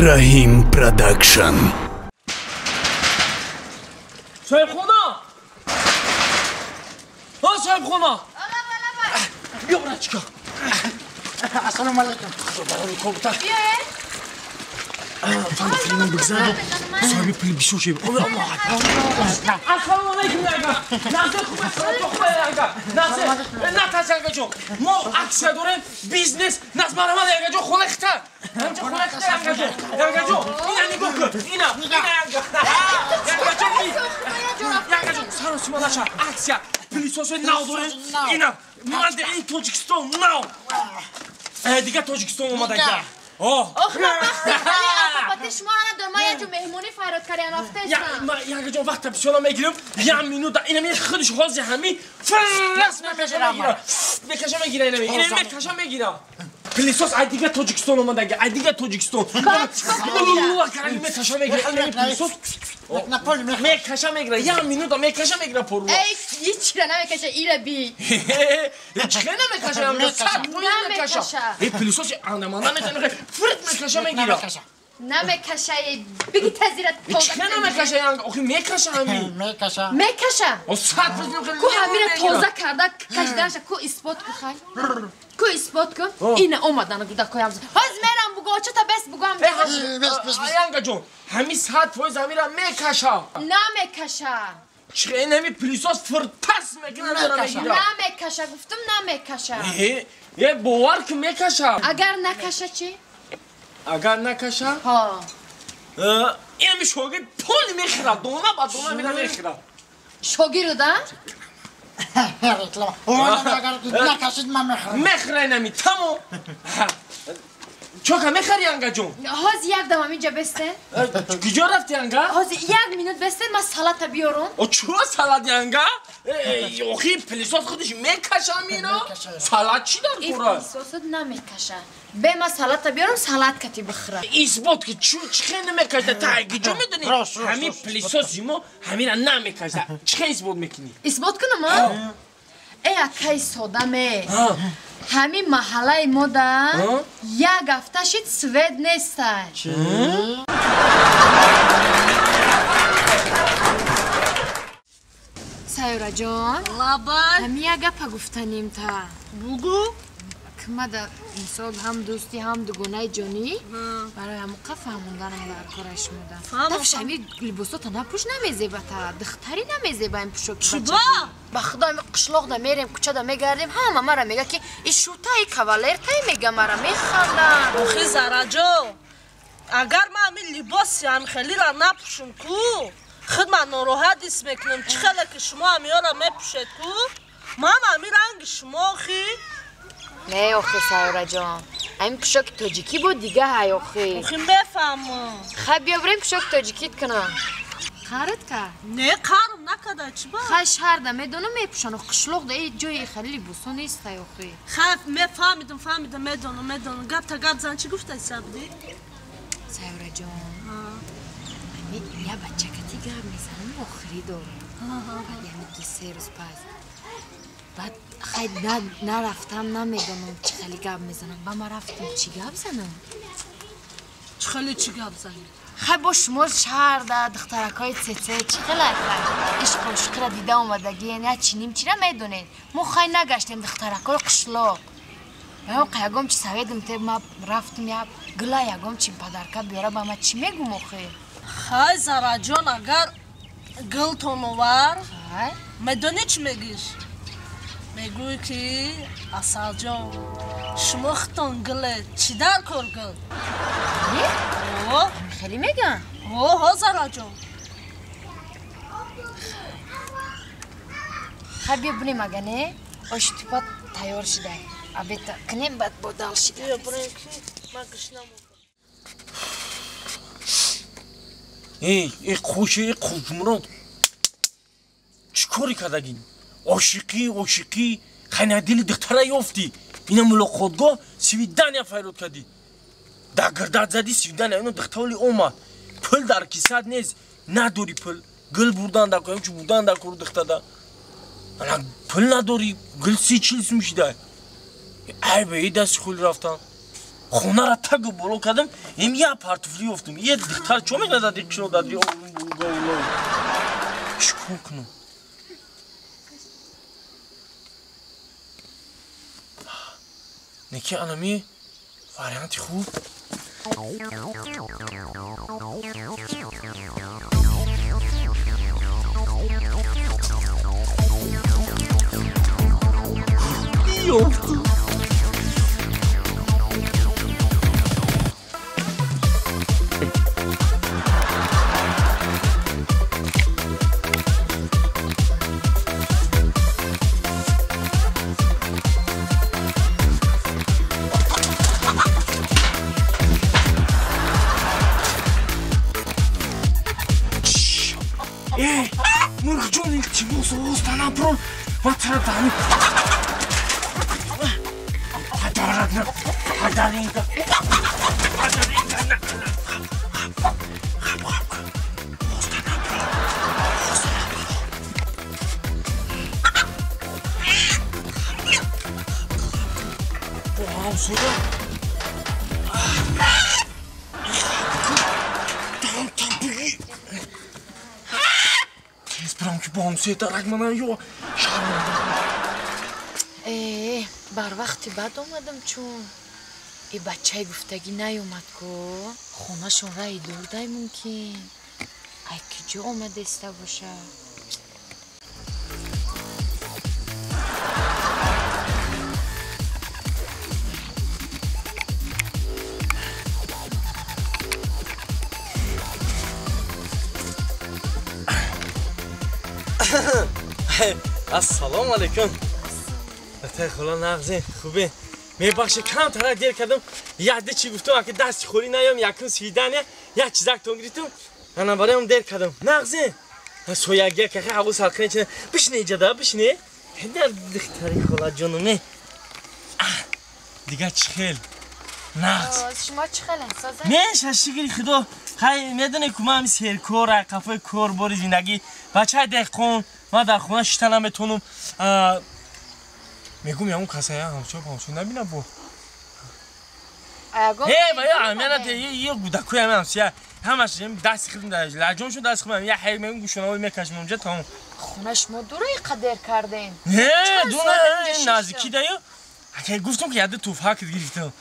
Раҳим Продакшн. Соҳибхона! О, соҳибхона! Биё, братчика. Ассалому алайкум. Барои кобута. Фанда филмон бигзар. Соҳиби пули бисёр шеб. Ассалому алайкум, янга. Назар хубе, салом хубе, янга. Назар, натарс, янга ҷон. Мо аксия дорем, бизнес, назмарамад, янга ҷон, хона хита. Ҳамча хона хита, янга ҷон. Янга ҷон, ина нигоҳ кун. Ина, ина янга. Янга ҷон, янга ҷон, сару сима наша. Аксия, пылесосои нав дорем. Ина, ман ин Тоҷикистон нав. Дига Тоҷикистон омадага. Ох, ман вақте хали шумо надорам, ман як ҷо меҳмонӣ фарёд кардам, рафтаистам. Як ҷо вақта бисёра мегирам, як минута, инами худиш ҳозир ҳами фрас мекаша мегира. Мекаша мегира инами, инами мекаша мегира. Пылесос ай дига Тоҷикистон омадаги, ай дига Тоҷикистон. Мекаша мегира, инами пылесос мекаша мегира, як минута мекаша мегира пору. Эй, ҳечира намекаша, ира би. Чихе намекаша, сад мекаша. Эй, пылесос андаманда мекаша, фрт мекаша мегира. Намекаша, биги тазира тоза. Чихе намекаша, охи мекаша ҳами. Мекаша. Мекаша. О, сад ку ҳамира тоза карда кашиданаша ку исбот ку хай. Ку исбот ку. Ина омадана гудакоям. Ҳоз мерам буго, чата бес бугам. Янга ҷон, ҳами 100% ҳамира мекаша. Намекаша. Чихе ин ҳами пылесос фиртас мекунад, мегира. Намекаша, гуфтам намекаша. Э, бовар ки мекаша. Агар накаша чӣ? Агар накаша? Ҳа. Инами шогирд пул мехӯрад, дона ба дона мера мехӯрад. Шогирда? Реклама. Агар накашид ман мехӯрам. Мехӯра инами, тамом. Чока мехари, янга ҷон? Ҳозир як дам ҳаминҷа бестен. Куҷо рафти, янга? Ҳозир як минут бестен, ман салата биёрам. О, чуро салат, янга? Охи пылесос худиш мекаша мира. Салат чӣ дар кора? Пылесосот намекаша. Бе ман салата биёрам, салат кати бихӯра. Исбот ки чихе намекаша? Та куҷо медонӣ? Ҳамин пылесоси мо ҳамира намекаша. Чихе исбот мекунӣ? Исбот кунам, а? Э, акаи содаме. Ҳамин маҳаллаи мода як ҳафта шид свет нестай. Сайёраҷон, лабай, ҳамин як гапа гуфтаним та. Бугу. Кимада мисол ҳам дӯстӣ, ҳам дугонаи ҷонӣ барои ҳамоқа фаҳмонданам дар кораи шумода. Дафш ҳами либосота напӯш, намезебата, духтарӣ намезеба ин пӯшоки. Чуба? Ба худо ҳами қишлоқда мерем, кӯчада мегардем, ҳама мара мега ки и шутай кавалертай мега, мара механданд. Охи Зараҷо, агар ман ҳамин либоси ҳамхелира напӯшум ку, худ ман нороҳат ҳис мекунам. Чӣ хеле ки шумо ҳамиёра мепӯшед ку, ман ҳамин ранги шумо охи. Не, охи Сайёраҷон, ҳамин пӯшоки тоҷикӣ буд дига ҳай охи. Охи мефаҳмам. Хай биё бирем пӯшоки тоҷикит кунам. Қарат кард? Не, қарм накарда, чӣ ба? Хай шаҳрда медонам мепӯшанд, қишлоқда э ҷои хеле либосо нестай охи. Хай мефаҳмидам, фаҳмидам, медонам, медонам. Гап та гап зан, чӣ гуфтай сабдӣ? Сайёраҷон, ҳамин я бачакати гап мезанам, охирӣ дорам. Баъд яъне 2-3 рӯз пас. Баъд хай нарафтам, намедонам чӣ хеле гап мезанам. Ба ман рафтам, чӣ гап занам? Чӣ хеле чӣ гап занӣ? Хай бо шумо шаҳрда духтаракҳои цеце чӣ хеле хай ишқу ишқира дида омадагӣ, я чи ним чира медонед. Мо хай нагаштем духтаракҳои қишлоқ. Ягон ягон чи саветам те, ма рафтам я гула ягон чи падарка биёра, ба ма чӣ мегум охи? Хай Зараҷон, агар гултон овар, медонӣ чӣ мегиш? Мегӯй ки Асалҷон, шумо худтон гуле, чӣ дар кор гул? Хеле мегӯям? Ҳо, Зараҷон. Хай биё бинем, ага не? Оши тупа тайёр шидай. Абета кунем, баъд бодал шида. Биё бирем ки ман гушна мондам. Эй, эй хуши, эй хушмурод. Чӣ кори кардагин? Ошиқӣ, ошиқӣ, хайна дили духтара ёфтӣ. Ина мулоқотгоҳ свидания файрод кардӣ. Дар гирдат задӣ свидания, ино духтаоли омад. Пул дар кисат нест, надорӣ пул. Гул бурдан дар кор, чӣ бурдан дар кор духтада. Ана пул надорӣ, гул 30-40 сум шида. Ай ба и дасти худ рафтан. Хонаро тагу боло кардам, им я партуфли ёфтум. Е духтар чо мекунад дар қишлоқ дар говло? Чӣ кор кунам? Неки анами варианти хуб. Ёфтум. Мурғҷон, илтимос, оҳиста напрон. Ма тара дами. Ҳадарат на, ҳадаринга. Ҳадаринга на. Хап, хап, хап. Оҳиста напрон. Оҳиста напрон. Бо ҳамсоя. Там, там, бигӣ. Тез бирам ки бо ҳамсоя дарак манам ё шарманда. Э, барвақти бад омадам, чун и бачаи гуфтагӣ наёмад ку. Хонашон раи дурдай мумкин. Ай киҷо омадеста бошад? Ассалому алайкум. Атай хола, нағзе, хубе. Мебахшед, камтарак дер кардам. Якде чӣ гуфтам, аки дасти холӣ наём, якум свидания, як чизактон гирифтам. Ана бароям дер кардам. Нағзе. Соягия кахе ҳаво салқине чина. Бишне иҷада, бишне. Дар духтари хола ҷонуме. Дигар чӣ хел? Нағз. Шумо чӣ хелен, соза? Не, шашигири худо. Хай, медонӣ ку ман серкор, қафои кор, бори зиндагӣ. Бачаи деҳқон, ман дар хона шита наметонам. Мегум ягон касая ҳамсоя ҳамсоя набина бо. Э, ва ё амена те ё гудакои ам ҳамсоя. Ҳамаш дасти худам дар лаҷон шуд дасти худам. Я ҳай мегум гӯшонаво мекашем онҷа тамом. Хона шумо дура қадер кардем. Не, дура наздикӣ даю. Ака гуфтам ки яде туфак гирифтам.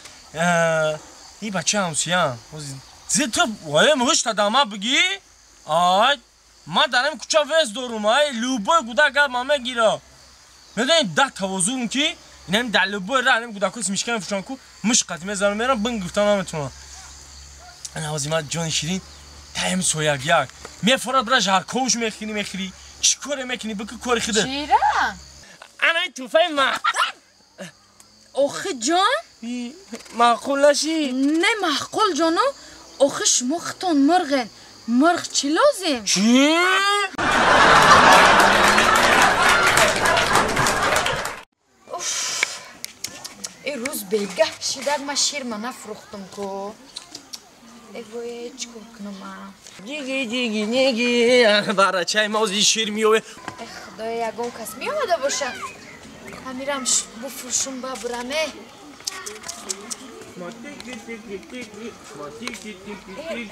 И бача ҳамсоя. Зе ту вай мушта дама бигӣ? Ай, ман дар ин кӯча вес дорум, ай, любой гудак гап ман мегира. Медонӣ да тавозун ки инам дар любой ра инам гудакҳои смишка мефурӯшам ку муш қати мезанам мерам бин гуфтам наметавонам. Ана ҳозир ман ҷони ширин таим сояк як мефорад бира жарковш мехӯрӣ мехӯрӣ чӣ коре мекунӣ бикӯ кори худат. Чира? Ана ин тӯҳфаи ман. Охи ҷон? Маъқул нашӣ? Не маъқул ҷону. Охи шумо худтон мурғен. Мурғ чӣ лозим? Чӣ? Э рӯз бегаҳ шидаг ма ширма нафурӯхтум ку. Э вой, чӣ кор кунам ман? Диги, диги, ниги, барачаи ма ози шир меове. Э худоя, ягон кас меомада бошад. Ҳамирам буфурӯшум бабураме.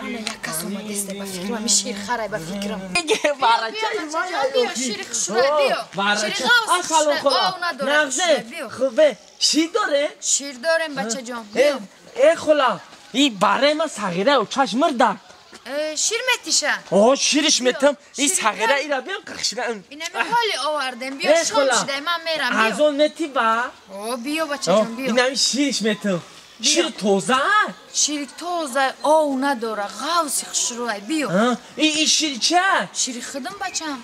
Ана як кас омадеста ба фикрам, ами ширхарай ба фикрам. Биё шири хушрай, биё. Шири ғавс хушрай, ов надорад хушрай, биё. Хубе, шир доре? Шир дорем, бачаҷон, биё. Э хола, и бараи ман сағира чашм мурда. Шир метиша? О, шириш метам. И сағира ира биё қахшира. Инами ҳоли овардем, биё шом шидай, ман мерам, биё. Аз он мети ба? О, биё бачаҷон, биё. Инами шириш метам. Шири тоза? Шири тоза, ов надора, ғавси хушрӯай, биё. И шири ча? Шири худам, бачам.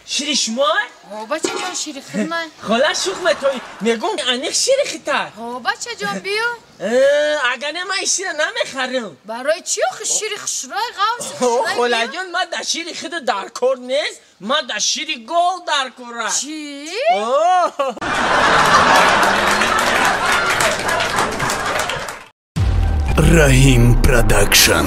Шири шумо? О, бачаҷон, шири худмай. Хола шух метои. Мегум аниқ шири хита. О, бачаҷон, биё. Агар не ман шира намехарам. Барои чӣ охи шири хушрӯай, ғавси хушрӯай? Холаҷон, ман дар шири худ дар кор нест, ман дар шири гов дар кора. Чӣ? Rahim Production.